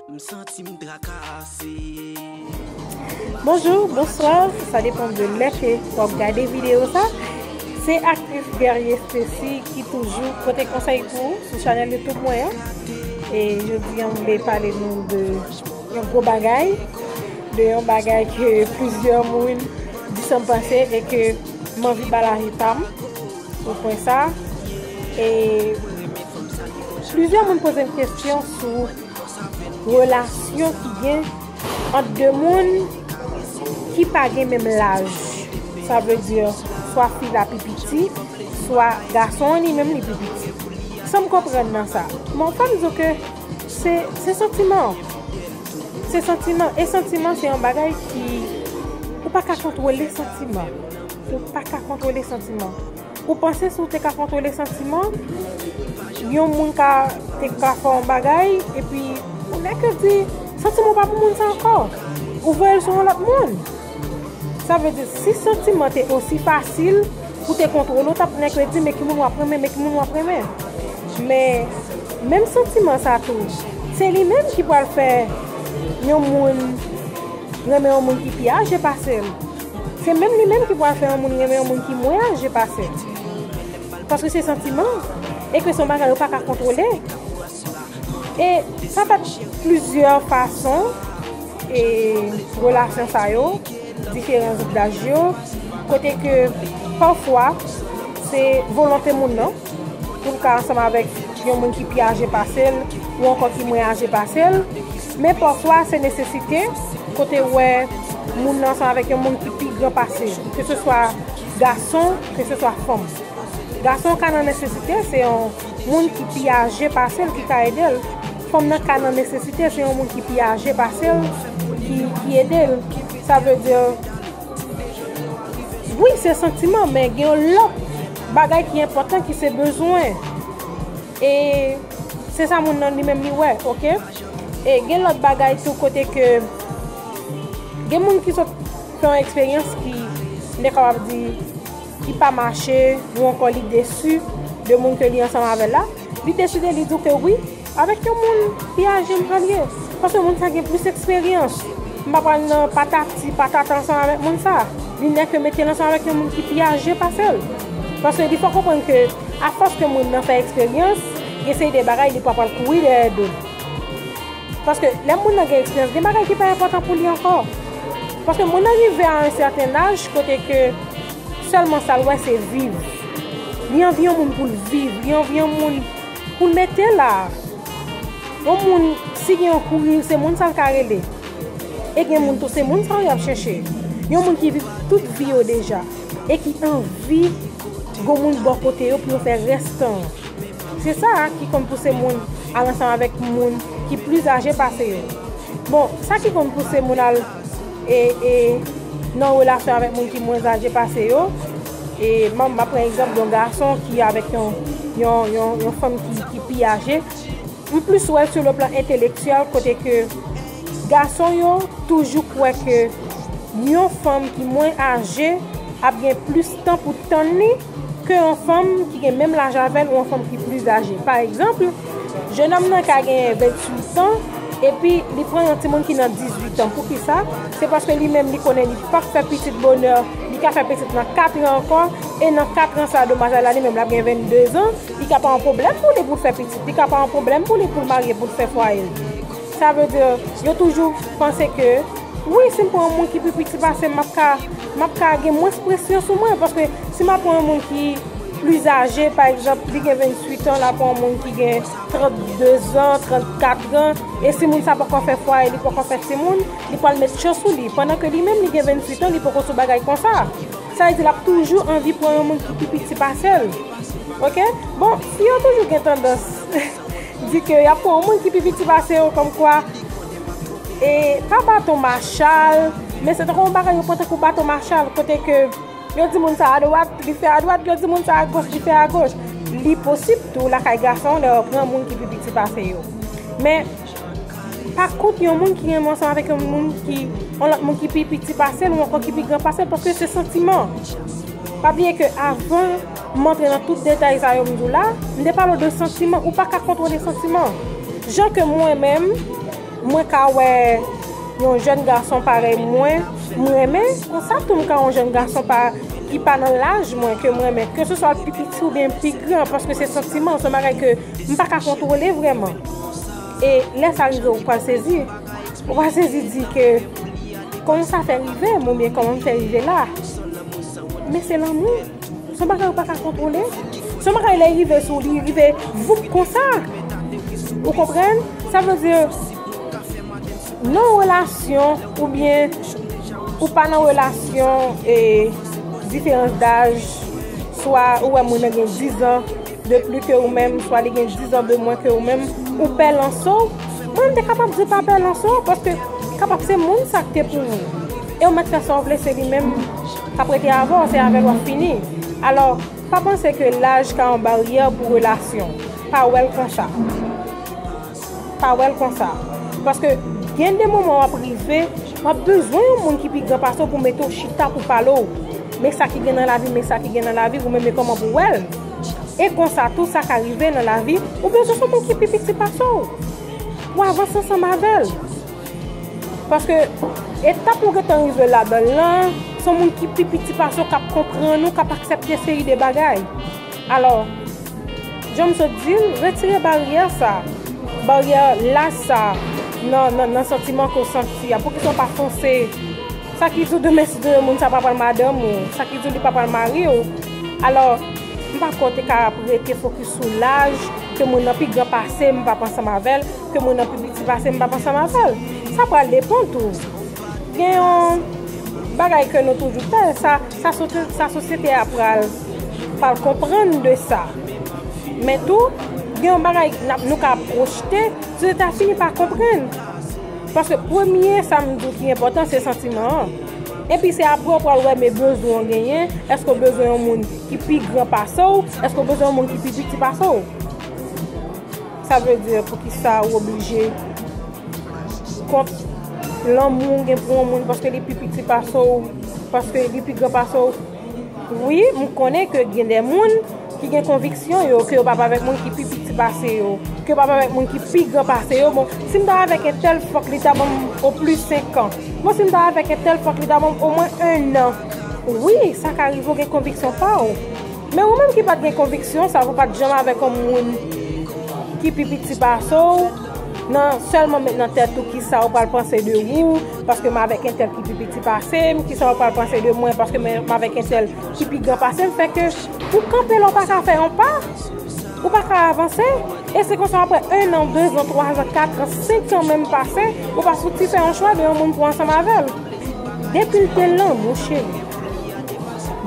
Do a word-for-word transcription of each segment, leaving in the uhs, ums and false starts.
M santi m trakase. Bonjou, bonswa, sa depann de lè ke w ap gade videyo sa. Se aktris Guerrier Stacy ki toujou pote konsèy pou ou sou chanèl YouTube mwen an. E jodi a, m vle pale nou de yon gwo bagay, de yon bagay ke plizyè moun di sa m panse e ke m anvi ba lavi pa m sou pwen sa. E plizyè moun poze m kesyon sou relasyon ki gen ant de moun ki pa gen menm laj. Sa vle di, swa fi la pi piti, swa gason an li menm li pi piti. Sa m konprann nan sa. Bon, fò m di w ke se, se santiman. Se santiman. E santiman, se yon bagay ki, ou pa ka kontwole santiman. Ou pa ka kontwole santiman. Ou panse si w te ka kontwole santiman, yon moun ka te ka fè yon bagay, epi ou nèk yo di, santiman w pa pou moun sa ankò. Ou voye l sou yon lòt moun. Sa vle di, si santiman te osi fasil pou te kontwole, w t ap nèk yo di, men ki moun w ap renmen, men ki moun w ap renmen. Men, menm santiman sa tou, se li menm ki pral fè yon moun renmen yon moun ki pi aje pase l. Se menm li menm ki pral fè yon moun renmen yon moun ki mwen aje pase l. Paske se santiman, e ke se yon bagay ou pa ka kontwole. E sa fèt plizyè fason, e relasyon sa yo, diferan laj yo, kote ke pafwa se volonte moun nan pou l ka ansanm avèk yon moun ki pi aje pase l ou ankò ki mwen aje pase l, men pafwa se nesesite kote w wè moun nan ansanm avèk yon moun ki pi gran pase l, ke se swa gason, ke se swa fanm. Gason ka nan nesesite, se yon moun ki pi aje pase l ki ka ede l. Fanm nan ka nan nesesite, se yon moun ki pi aje pase l ki, ki ede l. Sa vle di, wi, se santiman, men gen yon lòt bagay ki enpòtan ki se bezwen. E se sa moun nan li menm li wè, oke? E gen lòt bagay tou kote ke gen moun ki sot fè yon eksperyans ki, m te kapab di, ki pa mache, ou ankò li desi de moun ke li ansanm avè l la, li deside li di w ke wi, avèk yon moun pi aje m pral ye. Paske moun sa gen plis eksperyans. M pa pral nan patati patata ansanm avèk moun sa. Li nèk yo mete l ansanm avèk yon moun ki pi aje pase l. Paske li fò konprann ke afòs ke moun nan fè eksperyans, gen seri de bagay li pa pral kouri dèyè do l. Paske lè moun nan gen eksperyans, gen bagay ki pa enpòtan pou li ankò. Paske moun nan rive a yon sèten laj kote ke sèlman sa l wè se viv. Li anvi yon moun pou l viv, li anvi yon moun pou l mete la. Yon moun, si gen yon kouri, se moun sa l ka rele. E gen moun tou, se moun sa yo y ap chèche. Yon moun ki viv tout vi yo deja e ki anvi gon moun bò kote yo pou yo fè rès tan an. Se sa ki konn pouse moun al ansanm avèk moun ki plis aje pase yo. Bon, sa ki konn pouse moun al e, e, nan relasyon avèk moun ki mwens aje pase yo, e m ap, m ap pran egzanp yon gason ki avèk yon, yon, yon, yon fanm ki, ki pi aje. M plis wè sou le plan entelektyèl kote ke gason yo toujou kwè ke yon fanm ki mwen aje ap gen plis tan pou tann li ke yon fanm ki gen menm laj avè l ou yon fanm ki plis aje. Pa egzanp, jenòm nan ka gen venntuit an, epi li pran yon timoun ki nan dizuit an. Poukisa? Se paske li menm li konnen li p ap fè pitit bonè, li ka fè pitit nan kat an ankò, e nan kat an sa, domaj la, li menm l ap gen vennde zan, li ka pa yon pwoblèm pou li pou l fè pitit, li ka pa yon pwoblèm pou li pou l marye, pou l fè fwaye l. Sa vle di, yo toujou panse ke, wi, si m pran yon moun ki pi piti pase m, m ap ka, m ap ka gen mwens presyon sou mwen, paske si m ap pran yon moun ki plis aje, pa egzanp, li gen venntuit an, l ap pran yon moun ki gen trannde zan, trannkat an, e si moun sa poko fè fwaye, li poko fè timoun, li pral met cho sou li, pandan ke li menm li gen venntuit an, li poko sou bagay konsa. Sa vle di l ap toujou anvi pran yon moun ki pi piti pase l. Oke? Bon, fi yo toujou gen tandans di ke y ap pran yon moun ki pi piti pase yo, kòmkwa, e pa baton machal, men se tankou yon bagay yo pran tankou baton machal, kote ke yo di moun sa adwat, li fè adwat, yo di moun sa agoch, li fè agoch. Li posib tou lakay gason lè yo pran moun ki pi piti pase yo. Men, pa kont yon moun ki renmen ansanm avèk yon moun ki, yon lòt moun ki pi piti pase l ou ankò ki pi gran pase l, paske se santiman. Pa bliye ke avan m antre nan tout detay sa yo m di w la, m te pale w de santiman. Ou pa ka kontwole santiman. Jan ke mwen menm, Mwen ka wè yon jèn gason parèy mwen, m renmen, konsa tou m ka wè yon jèn gason pa, ki pa nan laj mwen ke m renmen, ke se swa l pi piti oubyen pi gran, paske se santiman, se yon bagay ke m pa ka kontwole vrèman. E lè sa rive, ou pral sezi. Ou pral sezi di ke, "Kòman sa fè rive m oubyen kòman m fè rive la?" Men se lanmou. Se yon bagay ou pa ka kontwole. Se yon bagay lè rive sou li, rive voup konsa. Ou konprann? Sa vle di, nan relasyon oubyen ou pa nan relasyon e diferans daj, swa ou wè moun nan gen dizan de pli ke ou menm, swa li gen dizan de mwen ke ou menm, ou pè lanse w, mwen m te kapab di pa pè lanse w, paske kapab se moun sa k te pou ou. E ou mèt fè sa w vle, se li menm k ap rete avè w, se avè l w ap fini. Alò, pa panse ke laj ka yon baryè pou relasyon. Pa wè l konsa. Pa wè l konsa. Paske gen de moman w ap rive, w ap bezwen yon moun ki pi gran pase w pou mete w chita pou pale w. Men sa ki gen nan lavi, men sa ki gen nan lavi, ou menm men kòman pou w wè l. E konsa tou, sa ka rive nan lavi, ou bezwen se yon moun ki pi piti pase w. Pou avanse ansanm avè l. Paske etap ou gentan rive ladan l lan, se yon moun ki pi piti pase w k ap konprann ou, k ap aksepte seri de bagay. Alò, jan m sot di l, retire baryè sa, baryè laj sa nan, nan, nan santiman ke w santi a. Poukisa w pa fonse? Sa ki di w demen si Dye vle moun sa pa pral madanm ou, sa ki di w li pa pral mari w. Alò, m pa kwè w te ka ap rete fokis sou laj, ke moun nan pi gran pase m, m p ap ansanm avè l, ke moun nan pi piti pase m, m p ap ansanm avè l. Sa pral depann tou. Gen yon bagay ke nou toujou pè, sa, sa sote-, sa sosyete a pral, pral konprann de sa. Men tou, gen yon bagay n ap, nou ka pwojte, sosyete a fini pa konprann. Paske premye sa m di w ki enpòtan, se santiman an. Epi se apre w pral wè men bezwen w genyen, èske w bezwen yon moun ki pi gran pase w, èske w bezwen yon moun ki pi piti pase w. Sa vle di poukisa ou oblije kont lanmou w gen pou yon moun paske li pi piti pase w, paske li pi gran pase w. Wi, m konnen ke gen de moun ki gen konviksyon yo, ke yo p ap avèk moun ki pi piti pase yo, ke yo p ap avèk moun ki pi gran pase yo. Bon, si m ta avèk entèl, fòk li ta ban m oplis senk an. Bon, si m ta avèk entèl, fòk li ta ban m omwen en an. Wi, sa ka rive w gen konviksyon pa w. Men ou menm ki pa t gen konviksyon sa, ou pa t janm avèk yon moun ki pi piti pase w, nan sèlman met nan tèt ou kisa ou pral panse de ou, paske m avèk entèl ki pi piti pase m, kisa ou pral panse de mwen, paske m, m avèk entèl ki pi gran pase m, fè ke ou kanpe la, ou pa ka fè yon pa, ou pa ka avanse. E se konsa apre en an, de zan, twa zan, kat an, senk an menm pase, ou pa fouti fè yon chwa de yon moun pou ansanm avè l. Depi l te lanmou, cheri.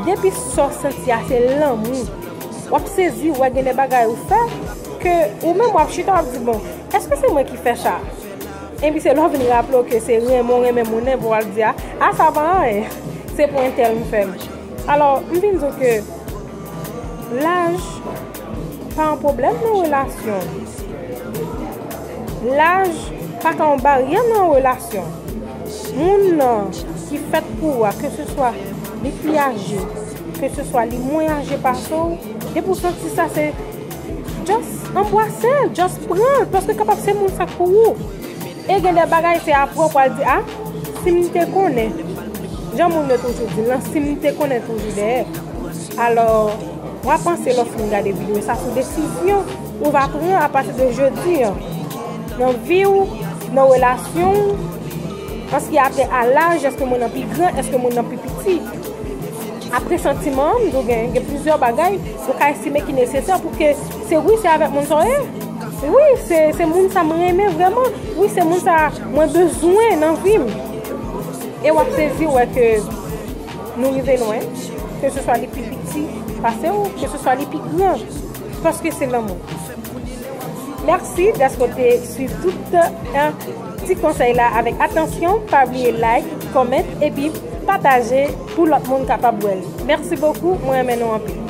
Depi sa w santi a se lanmou. W ap sezi, w ap gen de bagay ou fè, ke ou menm w ap chita, w ap di, "Bon, èske se mwen ki fè sa?" Epi se lè w vin raple w ke se renmen w renmen moun nan, pou w al di, "A, a sa pa anyen. Se pou entèl m fè l." Alò, m vin di w ke laj pa yon pwoblèm nan relasyon. Laj pa ka yon baryè nan yon relasyon. Moun nan ki fèt pou ou a, ke se swa li pi aje, ke se swa li mwen aje pase w, depi w santi sa, se just anbrase l, just pran l, paske kapab se moun sa k pou ou. E gen de bagay se apre w pral di, "A, si m te konnen." Jan moun yo toujou di l lan, "Si m te konnen toujou dèyè." Alò, w a panse lè w fin gade videyo sa sou desizyon ou va pran apati de jodi an. Nan vi w, nan relasyon w, an se ki a tè a laj, èske moun nan pi gran, èske moun nan pi piti. Apre santiman an, m di w gen, gen plizyè bagay ou ka estime ki nesesè pou ke se wi, se avèk moun sa w ye. Wi, se, se moun sa m renmen vrèman. Wi, se moun sa mwen bezwen nan vi m. E w ap sezi wè ke nou rive lwen, ke se swa li pi piti pase w, ke se swa li pi gran, paske se lanmou. Mèsi dèske w te swiv tout, eh, ti konsèy la avèk atansyon. Pa bliye like, comment epi pataje pou lòt moun kapab wè l. Mèsi bokou, mwen renmen nou anpil.